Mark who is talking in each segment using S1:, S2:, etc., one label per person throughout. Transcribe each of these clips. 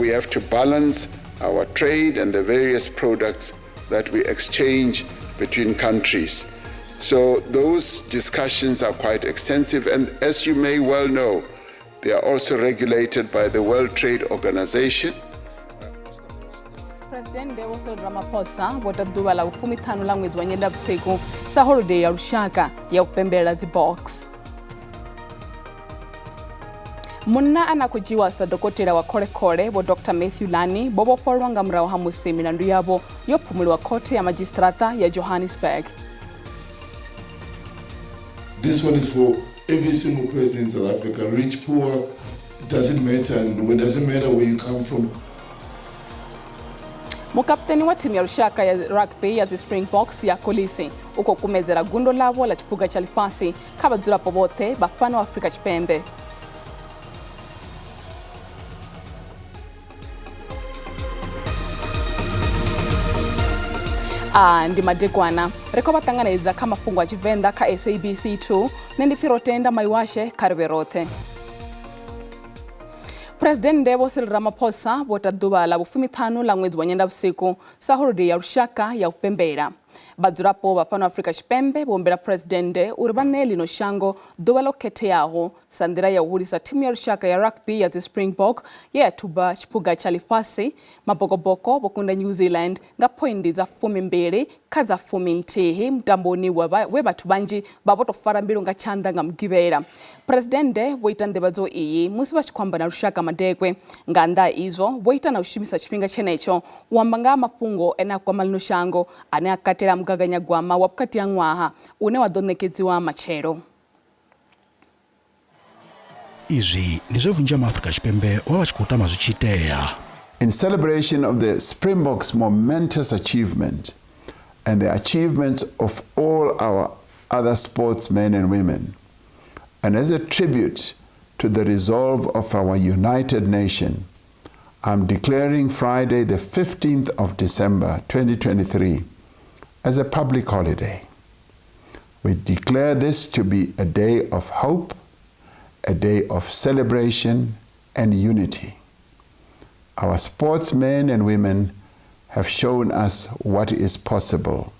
S1: we have to balance our trade and the various products that we exchange between countries. So those discussions are quite extensive, and as you may well know, they are also regulated by the World Trade Organization.
S2: Presidennde Vho Cyril Ramaphosa vho ta ḓuvha ḽa vhufumiṱhanu ḽa ṅwedzi wa Nyendavhusiku sa holodei ya lushaka ya u pembelela dzibox. Munna ane a khou dzhiiwa sa dokotela wa kholekhole Vho Dr Matthew Lani vho vhofhololwa nga murahu ha musi milandu yavho yo phumuliwa khothe ya madzhisiṱiraṱa ya Johannesburg.
S3: This one is for every single person in South Africa, rich, poor, it doesn't matter, and it doesn't matter where you come from.
S2: Mukaputeni wa thimu ya lushaka ya rugby ya dzi Springboks ya Kolisi u khou kumedzela gundo ḽavho ḽa tshiphuga tsha ḽifhasi kha vhadzulapo vhoṱhe vha fhano Afrika Tshipembe. A ndi madekwana ri khou vha ṱanganedza kha mafhungo a Tshivenḓa kha SABC 2 nṋe ndi pfi Rotenda Maiwashe kha ri vhe roṱhe. Phresidennde Vho Cyril Ramaphosa vho ta ḓuvha ḽa vhufumiṱhanu ḽa ṅwedzi wa Nyendavhusiku sa holodei ya lushaka ya u pembela. Vhadzulapo vha fhano Afrika Tshipembe vho humbela Phresidennde uri vha ṋee ḽino shango ḓuvha ḽo khetheaho sa nḓila ya u hulisa thimu ya lushaka ya rugby ya dzi Springbok ye ya thuba tshiphuga tsha ḽifhasi. Mabokoboko vho kunda New Zealand nga phoindi dza fumimbili kha dza fuminthihi mutamboni we vhathu vhanzhi vha vho tou fara mbilu nga tshanḓa nga Mugivhela. Phresidennde vho ita nḓivhadzo iyi musi vha tshi khou amba na lushaka madekwe. Nga nnḓa ha izwo, vho ita na u shumisa tshifhinga tshenetsho u amba nga ha mafhungo ane a kwama ḽino shango ane a katela mugaganyagwama wa vhukati ha ṅwaha une wa ḓo ṋekedziwa matshelo.
S4: Izwi ndi zwe vhunzhi ha maAfrika Tshipembe vho vha vha tshi khou tama zwi tshi itea.
S1: In celebration of the Springboks' momentous achievement and the achievements of all our other sportsmen and women, and as a tribute to the resolve of our united nation, I'm declaring Friday, the 15th of December 2023, as a public holiday. We declare this to be a day of hope, a day of celebration and unity. Our sportsmen and women have shown us what is possible.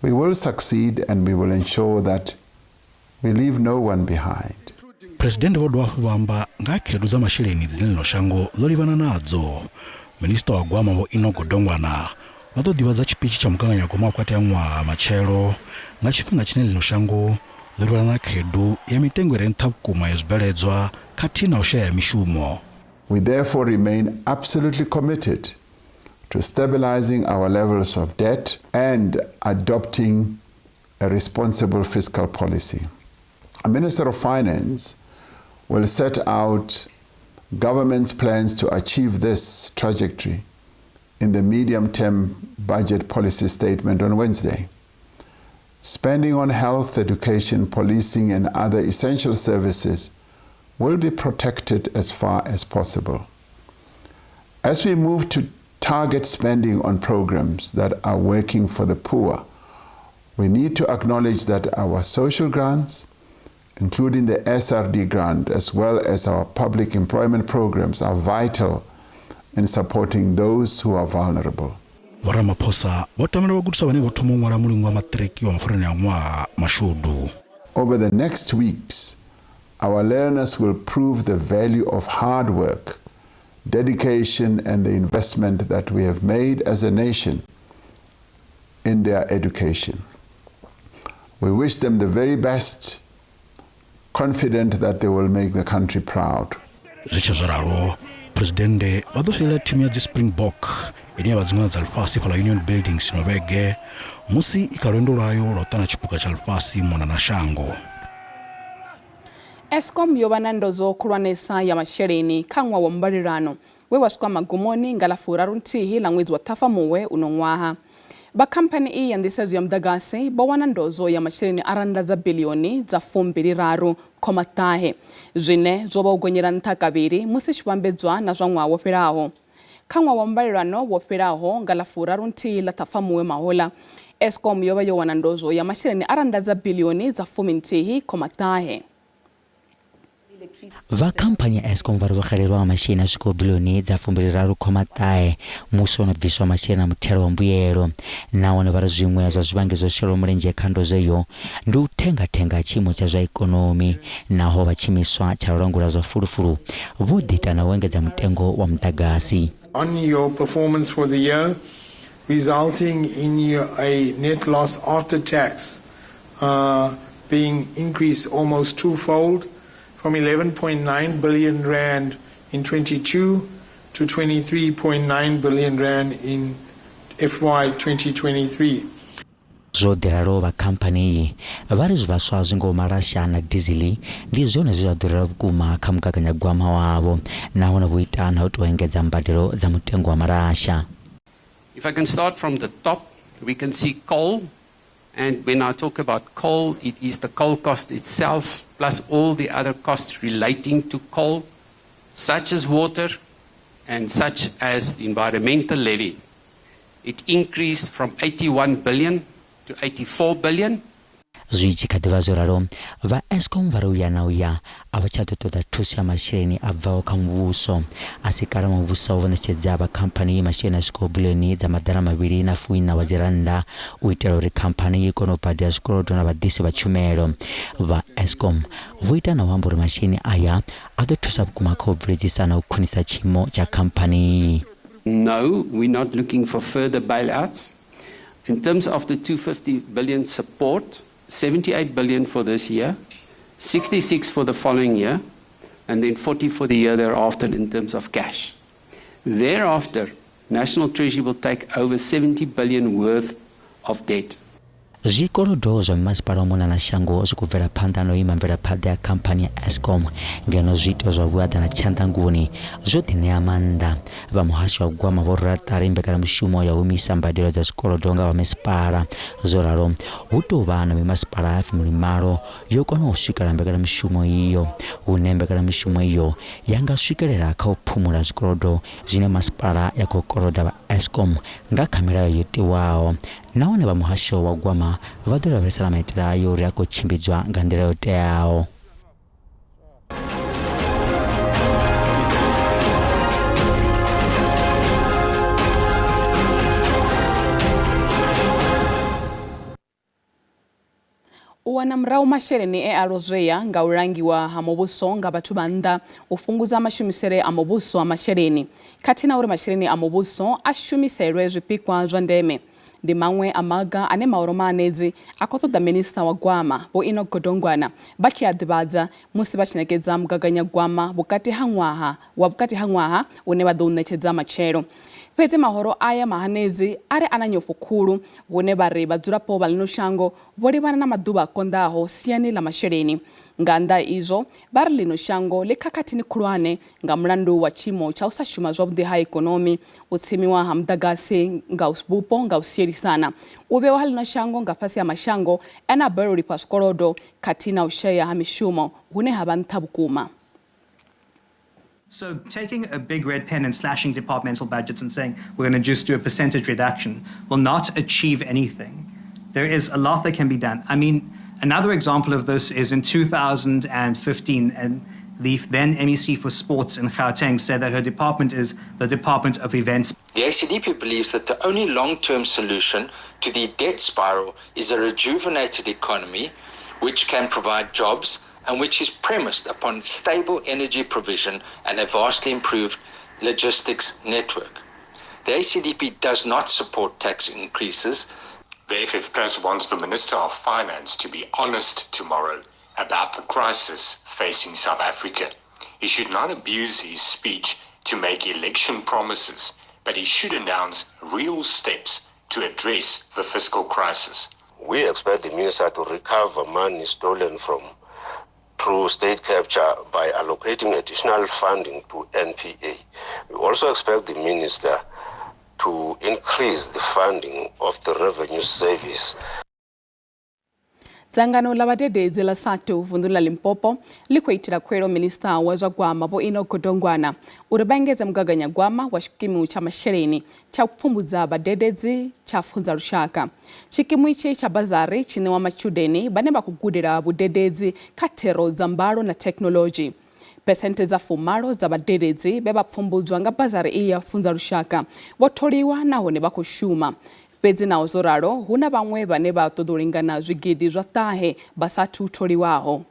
S1: We will succeed and we will ensure that we leave no one behind.
S4: Phresidennde vho dovha hafhu vha amba nga ha khaedu dza masheleni dzine ḽino shango ḽo livhana nadzo. Minisiṱa wa Gwama Vho Enoch Godongwana vha ḓo ḓivhadza tshipitshi tsha mugaganyagwama wa vhukati ha ṅwaha matshelo nga tshifhinga tshine ḽino shango ḽo livhana na khaedu ya mitengo i re nṱha vhukuma ya zwibveledzwa khathihi na u shaya ha mishumo.
S1: We therefore remain absolutely committed to stabilizing our levels of debt and adopting a responsible fiscal policy. A Minister of Finance will set out government's plans to achieve this trajectory in the medium-term budget policy statement on Wednesday. Spending on health, education, policing and other essential services will be protected as far as possible. As we move to target spending on programs that are working for the poor, we need to acknowledge that our social grants, including the SRD grant, as well as our public employment programs, are vital in supporting those who are vulnerable.
S4: Vho Ramaphosa vho tamela vhagudiswa vhane vho thoma u ṅwala mulingo wa maṱiriki wa mafheloni a ṅwaha mashudu.
S1: Over the next weeks, our learners will prove the value of hard work, dedication and the investment that we have made as a nation in their education. We wish them the very best, confident that they will make the country proud.
S4: Zwi tshe zwo ralo, Phresidennde vha ḓo swielela thimu ya dzi Springbok ine ya vha dziṅwe dza ḽifhasi fhaḽa Union Buildings ino vhege musi i kha lwendo lwayo lwa u ṱana tshiphuga tsha ḽifhasi mona na shango.
S2: Eskom yo vha na ndozwo khulwanesa ya masheleni kha ṅwaha wa mbalelano we wa swika magumoni nga ḽa furaru-nthihi ḽa ṅwedzi wa Ṱhafamuhwe uno ṅwaha. Vha khamphani iyi ya nḓisedzo ya muḓagasi vho wana ndozwo ya masheleni a rannda dza biḽioni dza fumbili raru khoma ṱahe, zwine zwo vha u gonyela nṱha kavhili musi tshi vhambedzwa na zwa ṅwaha wo fhelaho. Kha ṅwaha wa mbalelano wo fhelaho nga ḽa furaru-nthihi ḽa Ṱhafamuhwe mahoḽa, Eskom yo vha yo wana ndozwo ya masheleni a rannda dza biḽioni dza fuminthihi khoma ṱahe.
S5: Vha khamphani ya Eskom vha ri vho xelelwa nga masheleni a swikaho biḽioni dza 33 musi ho no bviswa masheleni a muthelo wa mbuyelo nahone vha ri zwiṅwe zwa zwivhangi zwo shelaho mulenzhe kha ndozwo iyo ndi u thengathenga ha tshiimo tsha zwa ikonomi naho vha tshiimiswa tsha u langula zwa fulufulu vho ḓi ita na u engedza mutengo wa muḓagasi.
S6: On your performance for the year, resulting in a net loss after tax being increased almost twofold from 11.9 billion rand in 22 to 23.9 billion rand in FY 2023.
S5: Zwo ḓi ralo vha khamphani iyi vha ri zwivhaswa zwi ngaho malasha na dizili ndi zwone zwe zwa ḓurela vhukuma kha mugaganyagwama wavho nahone vho ita na u tou engedza mbadelo dza mutengo wa malasha.
S7: If I can start from the top, we can see coal. And when I talk about coal, it is the coal cost itself plus all the other costs relating to coal, such as water and such as the environmental levy. It increased from 81 billion to 84 billion.
S5: Zwi tshi kha ḓi vha zwo ralo, vha Eskom vha ri u ya na u ya a vha tsha ḓo ṱoḓa thuso ya masheleni a bvaho kha muvhuso. A si kale muvhuso wo ṋetshedza vha khamphani iyi masheleni a swikaho biḽioni dza 214 wa dzirannda u itela uri khamphani iyi kone u badela zwikolodo na vhaḓisi vha tshumelo. Vha Eskom vho ita na u amba uri masheleni aya a ḓo thusa vhukuma kha u bveledzisa na u khwinisa tshiimo tsha khamphani iyi.
S7: No, we're not looking for further bailouts. In terms of the 250 billion support, 78 billion for this year, 66 for the following year, and then 40 for the year thereafter in terms of cash. Thereafter, National Treasury will take over 70 billion worth of debt.
S5: Zwikolodo zwa mimasipala u mona na shango zwi khou bvela phanḓa na u ima mvelaphanḓa ya khamphani ya Eskom ngeno zwiito zwa vhuaḓa na tshanḓanguvhoni zwo ḓiṋea maanḓa. Vha muhasho wa gwama vho rwela ṱari mbekanyamushumo ya u humisa mbadelo dza zwikolodo nga vha masipala. Zwo ralo, hu tou vha na mimasipala ya fumimalo yo konaho u swikelela mbekanyamushumo iyo, hune mbekanyamushumo iyo ya nga swikelela kha u phumula zwikolodo zwine masipala ya khou koloda vha Eskom nga kha milayo yo tiwaho. Nahone vha muhasho wa gwama vha ḓo lavhelesana maitele ayo uri a khou tshimbidzwa nga nḓila yo teaho.
S2: U wana murahu masheleni e a lozwea nga u langiwa ha muvhuso nga vhathu vha nnḓa, u fhungudza mashumisele a muvhuso a masheleni khathihi na uri masheleni a muvhuso a shumiselwe zwipikwa zwa ndeme ndi maṅwe a maga ane mahoro maanedzi a khou ṱoḓa minista wa gwama Vho Enoch Godongwana vha tshi a ḓivhadza musi vha tshi ṋekedza mugaganyagwama vhukati ha ṅwaha wa vhukati ha ṅwaha une vha ḓo u ṋetshedza matshelo. Fhedzi mahoro aya mahanedzi a ri a na nyofho khulu hune vha ri vhadzulapo vha ḽino shango vho livhana na maḓuvha a konḓaho siani ḽa masheleni. Nga nnḓa ha izwo, vha ri ḽino shango ḽi khakhathini khulwane nga mulandu wa tshiimo tsha u sa shuma zwavhuḓi ha ikonomi, u tsimiwa ha muḓagasi nga vhupo nga u sielisana, u vhewa ha ḽino shango nga fhasi ha mashango ane a balelwa u lifha zwikolodo khathihi na u shayea ha mishumo hune ha vha nṱha vhukuma.
S8: So taking a big red pen and slashing departmental budgets and saying we're going to just do a percentage reduction will not achieve anything. There is a lot that can be done. I mean, another example of this is in 2015, and the then MEC for Sports in Gauteng said that her department is the Department of Events.
S9: The ACDP believes that the only long-term solution to the debt spiral is a rejuvenated economy which can provide jobs and which is premised upon stable energy provision and a vastly improved logistics network. The ACDP does not support tax increases.
S10: The FF Plus wants the Minister of Finance to be honest tomorrow about the crisis facing South Africa. He should not abuse his speech to make election promises, but he should announce real steps to address the fiscal crisis.
S11: We expect the minister to recover money stolen from through state capture by allocating additional funding to NPA. We also expect the minister to increase the funding of the revenue service.
S2: Dzangano ḽa vhadededzi ḽa SADTU vunḓuni ḽa Limpopo ḽi khou itela khuwelelo minista wa zwa gwama Vho Enoch Godongwana uri vha engedze mugaganyagwama wa tshikimu tsha masheleni tsha u pfumbudza vhadededzi tsha Funza Lushaka. Tshikimu itshi tsha bazari tshi ṋewa matshudeni vhane vha khou gudela vhudededzi kha thero dza mbalo na thekhinoḽodzhi. Phesenthe dza 80 dza vhadededzi vhe vha pfumbudzwa nga bazari iyi ya Funza Lushaka vho tholiwa nahone vha khou shuma. Fhedzi naho zwo ralo, hu na vhaṅwe vhane vha ṱoḓa u lingana zwigidi zwa ṱahe vha sa athu tholiwaho.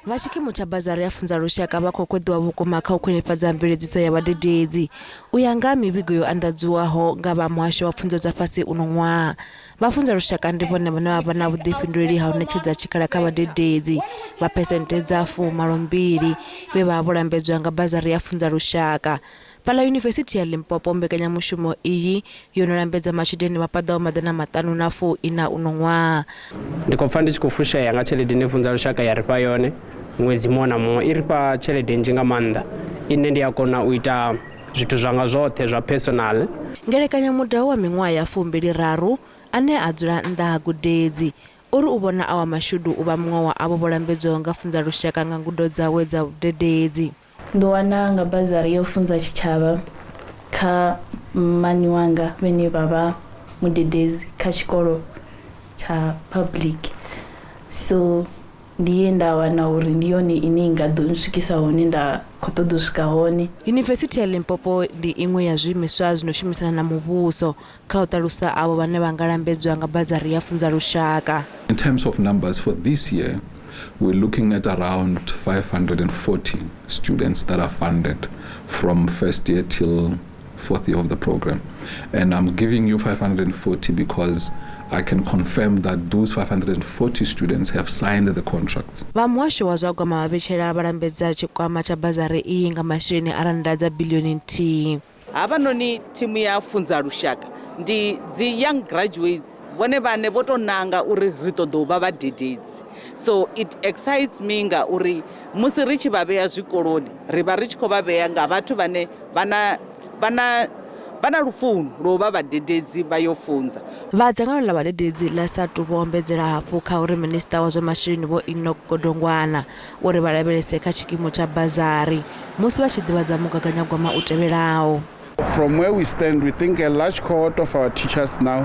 S12: Vha tshikimu tsha bazari ya Funza Lushaka vha khou khoḓiwa vhukuma kha u khwinifhadza mveledziso ya vhadededzi. U ya nga ha mivhigo yo anḓadziwaho nga vha muhasho wa pfunzo dza fhasi uno ṅwaha, vha Funza Lushaka ndi vhone vhane vha vha na vhuḓifhinduleli ha u ṋetshedza tshikhala kha vhadededzi vha phesenthe dza 82 vhe vha vha vho lambedzwa nga bazari ya Funza Lushaka. Fhaḽa Yunivesithi ya Limpopo mbekanyamushumo iyi yo no lambedza matshudeni vha paḓaho 514 uno ṅwaha.
S13: Ndi khou pfa ndi tshi khou fushea nga tshelede ine Funza Lushaka ya ri fha yone ṅwedzi muṅwe na muṅwe. I ri fha tshelede nnzhi nga maanḓa ine ndi a kona u ita zwithu zwanga zwoṱhe zwa personal.
S12: Ngelekanya Mudau wa miṅwaha ya 23 ane a dzula nnḓa ha gudedzi o ri u vhona a wa mashudu u vha muṅwe wa avho vho lambedzwaho nga Funza Lushaka nga ngudo dzawe dza vhudededzi.
S14: Ndo wana nga bazari ya u funza tshitshavha kha mmani wanga vhane vha vha mudededzi kha tshikolo tsha public so ndi ye nda wana uri ndi yone ine i nga ḓo ntswikisa hone nda khou ṱoḓa u swika hone.
S12: Yunivesithi ya Limpopo ndi iṅwe ya zwiimiswa zwi no shumisana na muvhuso kha u ṱalusa avho vhane vha nga lambedzwa nga bazari ya Funza Lushaka.
S15: In terms of numbers for this year, we're looking at around 540 students that are funded from first year till fourth year of the program. And I'm giving you 540 because I can confirm that those 540 students have signed the contracts.
S12: Vha muhasho wa zwa gwama vha vhetshela vha lambedza tshikwama tsha bazari iyi nga masheleni a rannda dza biḽioni nthihi.
S16: Havhanoni thimu ya Funza Lushaka ndi dzi young graduates vhone vhane vho to nanga uri ri ṱoḓa u vha vhadededzi so it excites me ngauri musi ri tshi vha vhea zwikoloni ri vha ri tshi khou vha vhea nga vhathu vhane vha na vha na vha na lufuno lwa u vha vhadededzi vha yo funza.
S12: Vha dzangano ḽa vhadededzi ḽa SADTU vho ombedzela hafhu kha uri Minisiṱa wa zwa Masheleni Vho Enoch Godongwana uri vha lavhelese kha tshikimu tsha bazari musi vha tshi ḓivhadza mugaganyagwama u tevhelaho.
S17: From where we stand, we think a large cohort of our teachers now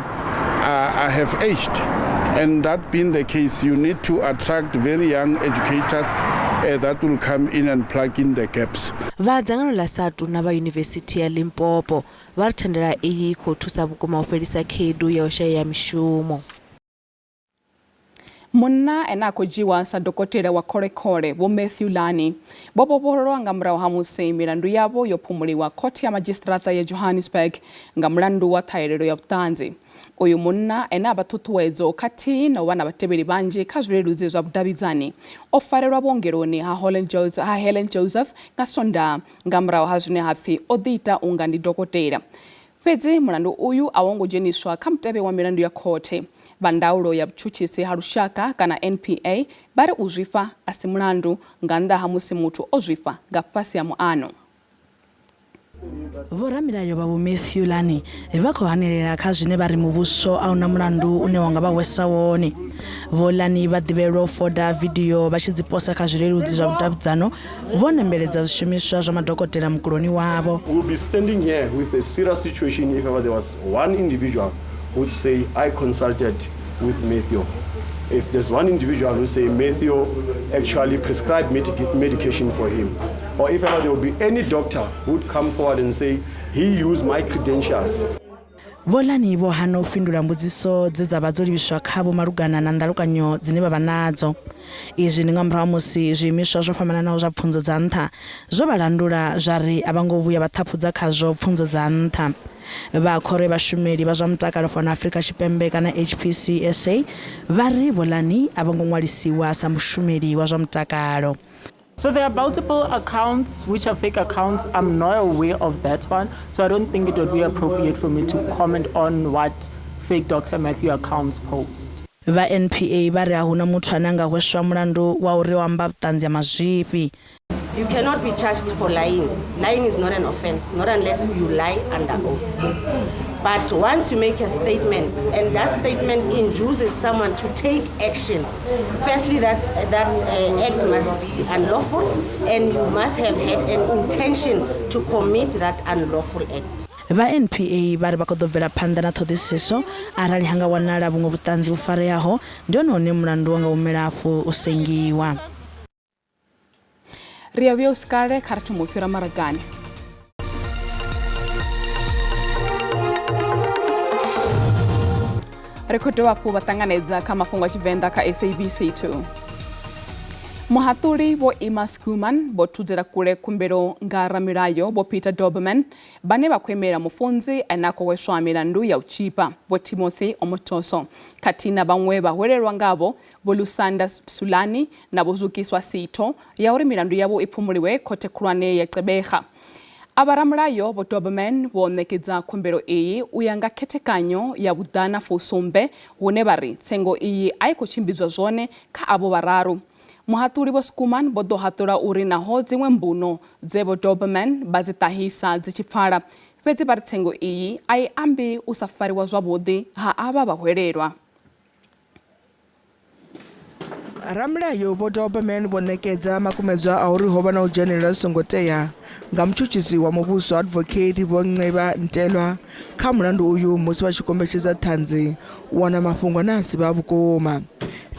S17: are, have aged. And that being the case, you need to attract very young educators that will come in and plug in the gaps.
S12: Vha dzangano ḽa SADTU na vha Yunivesithi ya Limpopo vha ri thandela iyi i khou thusa vhukuma u fhelisa khaedu ya u shayea mishumo.
S2: Munna ene a khou dzhiwa sa dokotela wa kholekhole Vho Matthew Lani vho vhofhololwa nga murahu ha musi milandu yavho yo phumuliwa khothe ya madzhisiṱiraṱa ya Johannesburg nga mulandu wa ṱhahelelo ya vhuṱanzi. Uyu munna ene a vha ṱhuṱhuwedzo khathihi na u vha na vhatevheli vhanzhi kha zwileludzi zwa vhudavhidzani o farelwa vhuongeloni ha ha Helen Joseph nga Sondaha nga murahu ha zwine ha pfi o ḓiita u nga ndi dokotela. Fhedzi mulandu uyu a wo ngo dzheniswa kha mutevhe wa milandu ya khothe. Vha ndaulo ya vhutshutshisi ha lushaka kana NPA vha ri u zwifha a si mulandu nga nnḓa ha musi muthu o zwifha nga fhasi ha muano.
S18: Vhoramilayo vha Vho Matthew Lani vha khou hanelela kha zwine vha ri muvhuso a u na mulandu une wa nga vha hwesa wone. Vho Lani vha ḓivhelwa u foda vidio vha tshi dzi posa kha zwileludzi zwa vhudavhidzano vho nembeledza zwishumiswa zwa madokotela mukuloni wavho.
S19: We'll be standing here with a serious situation if ever there was one individual who'd say, I consulted with Matthew. If there's one individual who say Matthew actually prescribed medication for him, or if ever there would be any doctor who'd come forward and say he used my credentials.
S18: Vho Lani vho hana u fhindula mbudziso dze dza vha dzo livhiswa khavho malugana na nḓalukanyo dzine vha vha nadzo. Izwi ndi nga murahu ha musi zwiimiswa zwo fhambananaho zwa pfunzo dza nṱha zwo vha landula zwa ri a vha ngo vhuya vha ṱhaphudza khazwo pfunzo dza nṱha. Vha Khoro ya Vhashumeli vha zwa Mutakalo fhano Afrika Tshipembe kana HPCSA vha ri Vho Lani a vho ngo ṅwalisiwa sa mushumeli wa zwa mutakalo.
S20: So there are multiple accounts which are fake accounts. I'm not aware of that one. So I don't think it would be appropriate for me to comment on what fake Dr. Matthew accounts post.
S18: Vha NPA vha ri a huna muthu ane a nga hweswa mulandu wa uri o amba vhuṱanzi ha mazwifhi.
S21: You cannot be charged for lying. Lying is not an offense, not unless you lie under oath. But once you make a statement and that statement induces someone to take action, firstly that act must be unlawful and you must have had an intention to commit that unlawful act.
S18: Vha NPA vha ri vha khou ḓo bvela phanḓa na ṱhoḓisiso arali ha nga wanala vhuṅwe vhuṱanzi vhu fareaho ndi hone hune mulandu wa nga humela hafhu u sengiwa.
S2: Ri a vhuya u sikale kha ri thoma u fhira maragani. Ri khou dovha hafhu vha ṱanganedza kha mafhungo a Tshivenḓa kha SABC 2. Muhaṱuli Vho Emma Schoeman vho thudzela kule khumbelo nga ramilayo Vho Peter Doberman vhane vha khou imela mufunzi ane a khou hweswa milandu ya u tzhipa Vho Timothy Omotoso khathihi na vhaṅwe vhahwelelwa ngavho Vho Lusanda Sulani na Vho Zukiswa Sitho ya uri milandu yavho i phumuliwe khothe khulwane ya Gqeberha. Avha ramulayo Vho Doberman vho ṋekedza khumbelo iyi u ya nga khethekanyo ya vhuḓana fusumbe hune vha ri tsengo iyi a i khou tshimbidzwa zwone kha avho vhararu. Muhaṱuli Vho Schoeman vho ḓo haṱula uri naho dziṅwe mbuno dze Vho Doberman vha dzi ṱahisa dzi tshi pfala, fhedzi vha ri tsengo iyi a i ambi u sa fariwa zwavhuḓi ha avha vhahwelelwa.
S3: Ramulayo Vho Doberman vho ṋekedza makumedzwa a uri ho vha na u dzhenelela zwi songo tea nga mutshutshisi wa muvhuso Advocate Vho Nceba Ntelwa kha mulandu uyu musi vha tshi kombetshedza ṱhanzi u wana mafhungo ane a si vhe a vhukuma.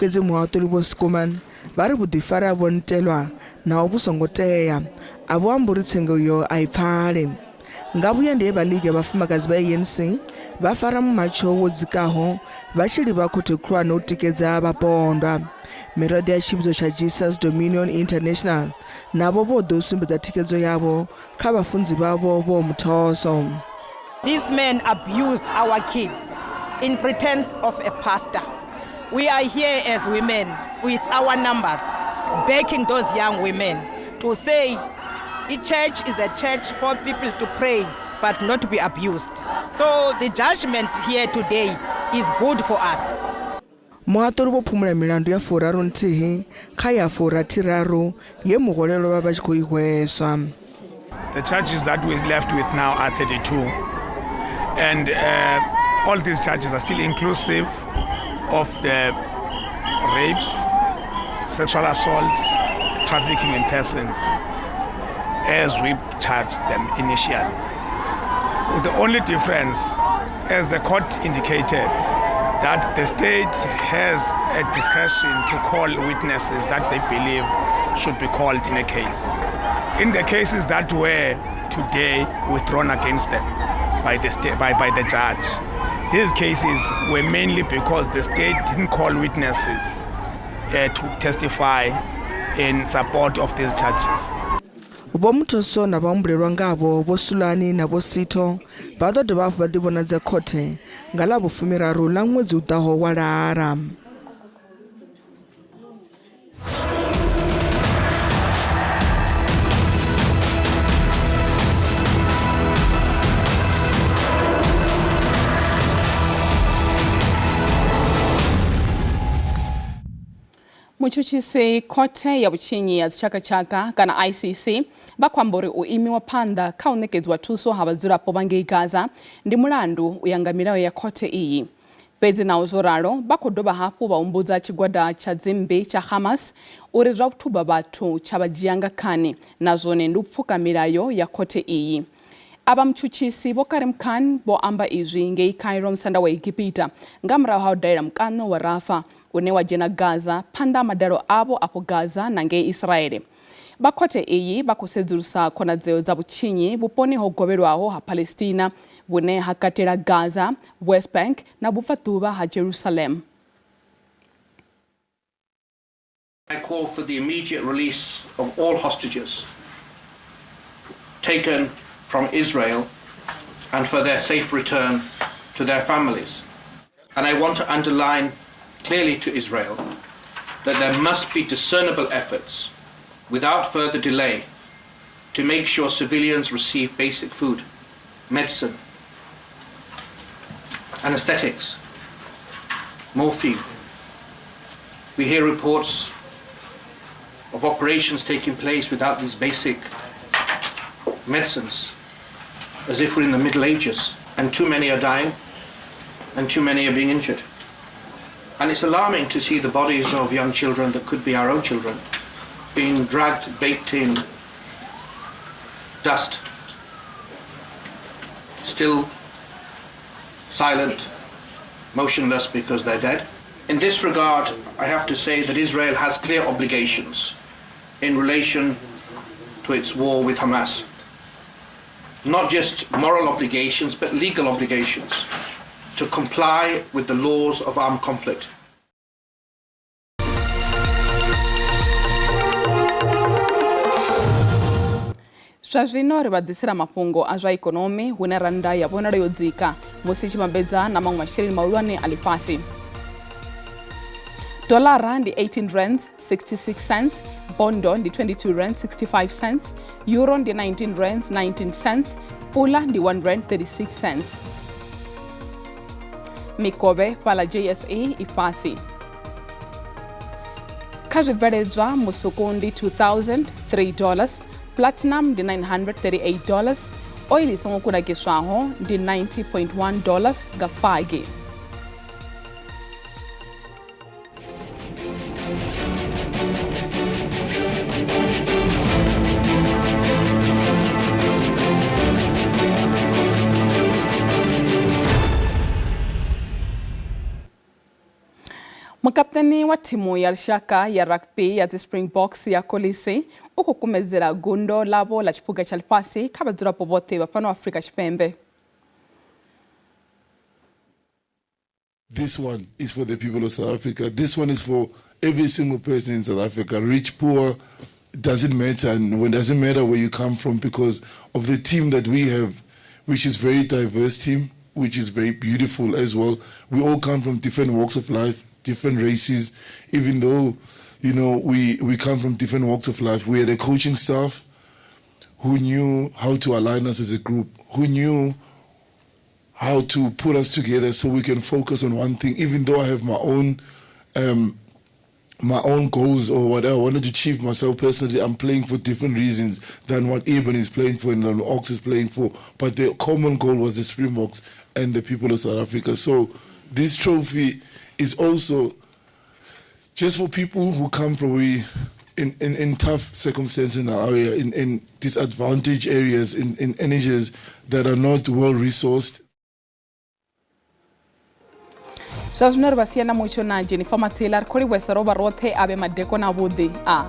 S3: Fhedzi muhaṱuli Vho Schoeman vha ri vhuḓifari ha Vho Ntelwa naho vhu songo tea, a vhu ambi uri tsengo iyo a i pfali. Ngavhuya ndi he vha Ligi ya Vhafumakadzi vha ANC vha fara mumatsho wo dzikaho vha tshi livha khothe khulwane u tikedza vhapondwa. Miraḓo ya tshivhidzo tsha Jesus Dominion International navho vho ḓou sumbedza thikhedzo yavho kha vhafunzi vhavho Vho Muthoso.
S22: This man abused our kids in pretense of a pastor. We are here as women with our numbers backing those young women to say a church is a church for people to pray but not to be abused. So the judgment here today is good for us.
S3: Muhaṱuli vho phumula milandu ya 31 kha ya 63 ye muhwelelwa vha vha tshi khou i hweswa.
S23: The charges that we're left with now are 32, and all these charges are still inclusive of the rapes, sexual assaults, trafficking in persons, as we charged them initially. With the only difference, as the court indicated, that the state has a discretion to call witnesses that they believe should be called in a case. In the cases that were today withdrawn against them by the state, by the judge, these cases were mainly because the state didn't call witnesses to testify in support of these charges.
S3: Vho Muthoso na vhahumbulelwa ngavho Vho Sulani na Vho Sitho vha ḓo dovha hafhu vha ḓivhonadza khothe nga ḽa vhufumiraru ḽa ṅwedzi u ḓaho wa Lara.
S2: Mutshutshisi khothe ya vhutshinyi ya dzitshakatshaka kana ICC vha khou amba uri u imiwa phanḓa kha u ṋekedziwa thuso ha vhadzulapo vha ngei Gaza ndi mulandu u ya nga milayo ya khothe iyi. Fhedzi naho zwo ralo, vha khou dovha hafhu vha humbudza tshigwada tsha dzimmbi tsha Hamas uri zwa u thuba vhathu tsha vha dzhia nga khani na zwone ndi u pfuka milayo ya khothe iyi. Avha mutshutshisi Vho Karim Khan vho amba izwi ngei Cairo musanda wa Egipita nga murahu ha u dalela mukaṋo wa Rafah une wa dzhena Gaza phanḓa ha madalo avho afho Gaza na ngei Israele. Vha khothe iyi vha khou sedzulusa khonadzeo dza vhutshinyi vhuponi ho govhelwaho ha Palestina vhune ha katela Gaza, West Bank na vhubvaḓuvha ha Jerusalem.
S24: I call for the immediate release of all hostages taken from Israel and for their safe return to their families. And I want to underline clearly to Israel that there must be discernible efforts without further delay to make sure civilians receive basic food, medicine, anesthetics, morphine. We hear reports of operations taking place without these basic medicines, as if we're in the Middle Ages, and too many are dying and too many are being injured. And it's alarming to see the bodies of young children that could be our own children being dragged, baked in dust, still silent, motionless because they're dead. In this regard, I have to say that Israel has clear obligations in relation to its war with Hamas. Not just moral obligations, but legal obligations to comply with the laws of armed conflict.
S2: Zwa zwino ri vha ḓisela mafhungo a zwa ikonomi hune rannda ya vhonala yo dzika musi i tshi vhambedza na maṅwe masheleni mahulwane a ḽifhasi. Dolara ndi 18 rands 66 cents, bondo ndi 22 rands 65 cents, euro ndi 19 rands 19 cents, pula ndi 1 rand 36 cents. Mikovhe fhala JSE i fhasi. Kha zwibveledzwa musuku ndi 2003 dollars, platinum ndi 938 dollars, oil i songo kunakiswaho ndi 90.1 dollars nga fagi. Mukapteni wa thimu ya lushaka ya rugby ya dzi Springboks ya Kolisi u khou kumedzela gundo ḽavho ḽa tshiphuga tsha ḽifhasi kha vhadzulapo vhoṱhe vha fhano Afrika Tshipembe.
S1: This one is for the people of South Africa. This one is for every single person in South Africa, rich, poor, doesn't matter. And it doesn't matter where you come from because of the team that we have, which is very diverse team, which is very beautiful as well. We all come from different walks of life, different races, even though, you know, we come from different walks of life. We had a coaching staff who knew how to align us as a group, who knew how to put us together so we can focus on one thing. Even though I have my own goals or whatever I wanted to achieve myself personally, I'm playing for different reasons than what Eben is playing for and than Ox is playing for. But the common goal was the Springboks and the people of South Africa. So this trophy is also just for people who come from in tough circumstances in our area, in disadvantaged areas, in energies that are not well resourced.
S2: Zwa zwino ri vha sia na mutsho na Jennifer Matsila ri khou livhuwesa ro vha roṱhe a vhe madekwana avhuḓi a.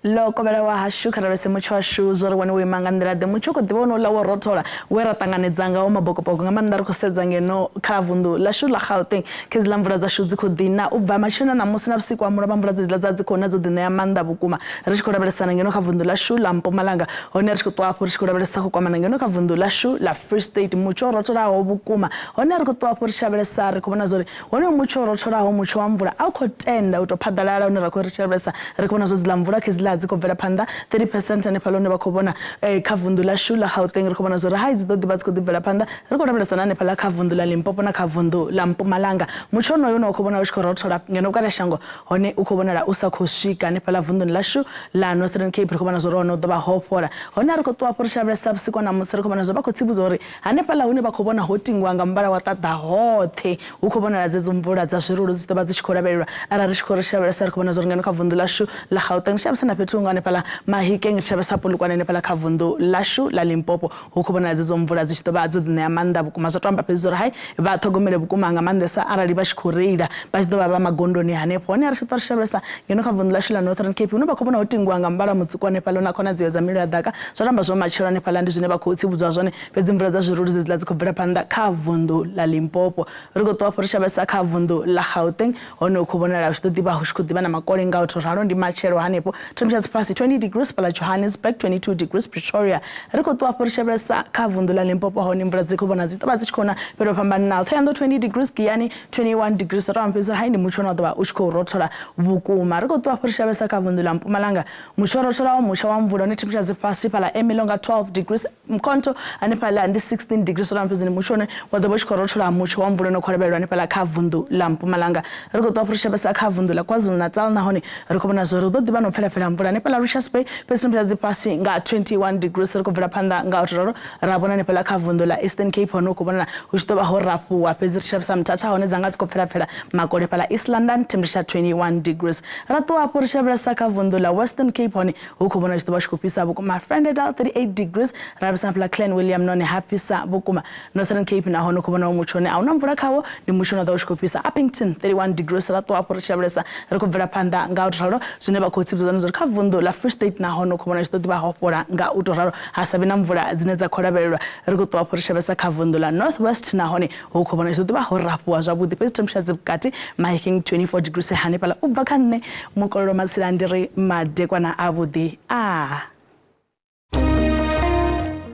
S18: Lo kovhela wa hashu kha lavhelese mutsho washu zwo ri wone wo ima nga nḓila ḓe. Mutsho u khou ḓivha wone uḽa wo rothola we ra ṱanganedza ngawo mabokoboko nga maanḓa ri khou sedza ngeno kha vunḓu ḽashu ḽa Gauteng. Khedziḽa mvula dzashu dzi khou ḓi na u bva matsheloni a ṋamusi na vhusiku ha mulovha mvula dzedziḽa dza dzi khou na dzo ḓi ṋea maanḓa vhukuma. Ri tshi khou lavhelesana ngeno kha vunḓu ḽashu ḽa Mpumalanga, hone ri tshi khou ṱuwa hafhu ri tshi khou lavhelesa khou kwamana ngeno kha vunḓu ḽashu ḽa Free State. Mutsho o rotholaho vhukuma, hone ri khou ṱuwa hafhu ri tshi lavhelesa ri khou vhona zwori honoyo mutsho o rotholaho mutsho wa mvula a u khou tenda u tou phaḓalala hune ra khou ri tshi lavhelesa ri khou vhona zwo dziḽa mvula khedziḽa dzi khou bvela phanḓa 30% hanefhaḽa hune vha khou vhona kha vunḓu ḽashu ḽa Gauteng ri khou vhona zwori hai dzi ḓo ḓivha dzi khou ḓi bvela phanḓa. Ri khou lavhelesa na hanefhaḽa kha vunḓu ḽa Limpopo na kha vunḓu ḽa Mpumalanga. Mutsho onoyo une wa khou vhonala u tshi khou rothola ngeno vhukati ha shango hone u khou vhonala u sa khou swika hanefhaḽa vunḓuni ḽashu ḽa Northern Cape. Ri khou vhona zwori hone hu ḓo vha ho fhola. Hone ri khou ṱuwa hafhu ri tshi lavhelesa vhusiku ha ṋamusi ri khou vhona zwo vha khou tsivhudza uri hanefhaḽa hune vha khou vhona ho tingwa nga muvhala wa ṱaḓa hoṱhe hu khou vhonala dzedzo mvula dza zwirulu dzi ḓo vha dzi tshi khou lavhelelwa. Arali ri tshi khou ri tshi lavhelesa ri khou vhona zwo ri ngeno kha vunḓu ḽashu ḽa Gauteng ri tshi lavhelesa na fhethu hunga hanefhaḽa Mahikeng ri tshi lavhelesa Polokwane hanefhaḽa kha vunḓu ḽashu ḽa Limpopo hu khou vhonala dzedzo mvula dzi tshi ḓo vha dzo ḓi ṋea maanḓa vhukuma. Zwa to amba fhedzi uri hai vha ṱhogomele vhukuma nga maanḓesa arali vha tshi khou reila vha tshi ḓo vha vha magondoni hanefho. Hone ri tshi ṱwa ri tshi lavhelesa ngeno kha vunḓu ḽashu ḽa Northern Cape hune vha khou vhona ho tingiwa nga muvhala mutswuku hanefhaḽa na khonadzeo dza mililo ya ḓaka zwa to amba zwo matshelo hanefhaḽa ndi zwine vha khou tsivhudzwa zwone. Fhedzi mvula dza zwirulu dzedziḽa dzi khou bvela phanḓa kha vunḓu ḽa Limpopo. Ri khou ṱuwa hafhu ri tshi lavhelesa kha vunḓu ḽa Gauteng hone hu khou vhonala hu tshi ḓo ḓivha hu tshi khou ḓivha na makole nga u tou ralo ndi matshelo hanefho. Temperature dzi fhasi 20 degrees fhaḽa Johannesburg, 22 degrees Pretoria. Ri khou ṱuwa hafhu ri tshi lavhelesa kha vunḓu ḽa Limpopo hone mvula dzi khou vhona dzi ḓo vha dzi tshi khou na fhethu ho fhambananaho. Thohoyandou 20 degrees, Giyani 21 degrees. Zwa tou amba fhedzi uri hai ndi mutsho une wa ḓo vha u tshi khou rothola vhukuma. Ri khou ṱuwa hafhu ri tshi lavhelesa kha vunḓu ḽa Mpumalanga mutsho wo rotholaho mutsho wa mvula hone temperature dzi fhasi fhaḽa Ermelo nga 12 degrees, Mkhonto hanefhaḽa ndi 16 degrees. Zwa tou amba fhedzi ndi mutsho une wa ḓo vha u tshi khou rothola mutsho wa mvula une khou lavhelelwa hanefhaḽa kha vunḓu ḽa Mpumalanga. Ri khou ṱuwa hafhu ri tshi lavhelesa kha vunḓu ḽa KwaZulu-Natal nahone ri khou vhona zwo ri hu ḓo ḓivha na u pfelapfela mvula. mvula hanefhaḽa Richards Bay, fhedzi temperature dzi fhasi nga 21 degrees. Ri khou bvela phanḓa nga u tou ralo ra vhona hanefhaḽa kha vunḓu ḽa Eastern Cape, hone hu khou vhonala hu tshi ḓo vha ho rafhuwa, fhedzi ri tshi lavhelesa Mthatha hone dza nga dzi khou pfela-pfela makole fhaḽa East London, temperature 21 degrees. Ra ṱuwa hafhu ri tshi lavhelesa kha vunḓu ḽa Western Cape, hone hu khou vhonala tshi ḓo vha tshi khou fhisa vhukuma Vredendal 38 degrees. Ra lavhelesa hafhaḽa Clan William nahone ha fhisa vhukuma. Northern Cape nahone hu khou vhonala mutsho une a huna mvula khawo, ndi mutsho une wa ḓo vha u tshi khou fhisa Upington 31 degrees. Ra ṱuwa hafhu ri tshi lavhelesa ri khou bvela phanḓa nga u tou ralo, zwine vha khou tsivhudza zwone zwa uri kha vunḓu ḽa Free State nahone hu khou vhonala tshi ḓo ḓivha ho fhola nga u tou ralo, ha sa vhe na mvula dzine dza khou lavhelelwa. Ri khou ṱuwa hafhu ri tshi lavhelesa kha vunḓu ḽa North West nahone hu khou vhonala tshi ḓo ḓivha ho rafhuwa zwavhuḓi, fhedzi temperature dzi vhukati Mahikeng 24 degrees hanefhaḽa. U bva kha nṋe Mukololo Matsila ndi ri madekwana avhuḓi. A.